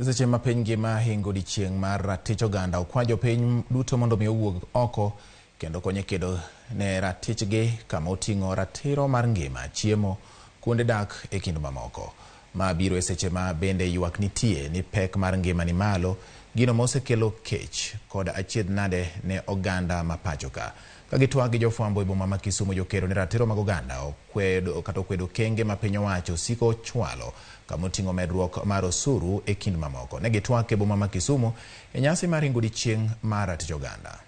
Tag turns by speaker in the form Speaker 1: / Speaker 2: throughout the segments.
Speaker 1: Seche ma piny ngima hingo odiechieng' mar ratich oganda, okwa jopiny duto mondo mi owuog oko kendo konye kedo ne ratichgi kama oting'o ratiro mar ngima, chiemo, kuonde dak e kind mamoko. Ma biro e seche ma bende ywak nitie ni pek mar ngima ni malo, gino mosekelo kech kod achiedh nade ne oganda ma pacho ka. Ka gitwak gi jofwambo e boma ma Kisumu, jokedo ne ratiro mag oganda okwedo kata okwedo okenge ma piny owacho siko chwalo kama oting'o medruok mar osuru e kind mamoko. Ne gitwak e boma ma Kisumu e nyasi mar hingo odiechieng' mar ratich oganda.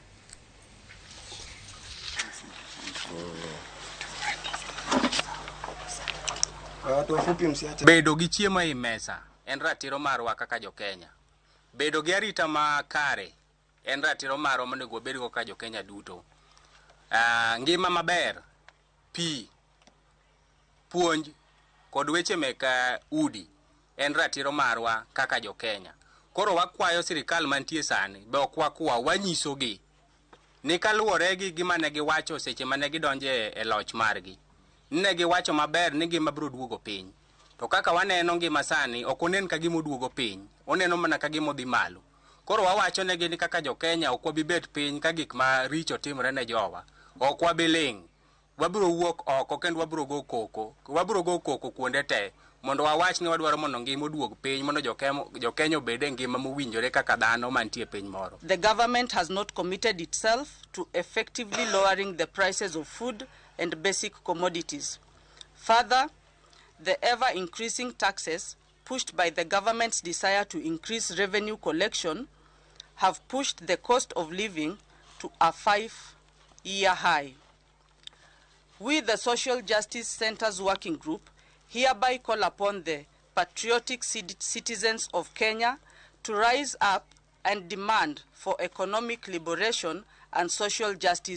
Speaker 2: Bedo gi chiemo ei mesa en ratiro marwa kaka jo-Kenya. Bedo gi arita makare en ratiro marwa monego wabedgo kaka jo-Kenya duto. Ngima maber, pi, puonj kod weche mek udi en ratiro marwa kaka jo-Kenya. Koro wakwayo sirikal mantie sani, be ok wakwa, wanyisogi ni kaluwore gi gima ne giwacho seche mane gidonjo e loch margi, ne giwacho maber ni ngima biro duogo piny. To kaka waneno ngima sani, ok onen ka gima oduogo piny, oneno mana ka gima odhi malo. Koro wawacho negi ni kaka jo-Kenya ok wabi bet piny ka gik maricho timore ne jowa. Ok wabi ling'. Wabiro wuok oko kendo wabiro go koko. Wabiro go koko kuonde te mondo wawach ni wadwaro mondo ngima oduog piny mondo jo-Kenya obed e ngima mowinjore kaka dhano mantie e piny moro.
Speaker 3: The government has not committed itself to effectively lowering the prices of food and basic commodities. Further, the ever-increasing taxes pushed by the government's desire to increase revenue collection have pushed the cost of living to a 5-year high. We, the Social Justice Centers Working Group, hereby call upon the patriotic citizens of Kenya to rise up and demand for economic liberation and social justice.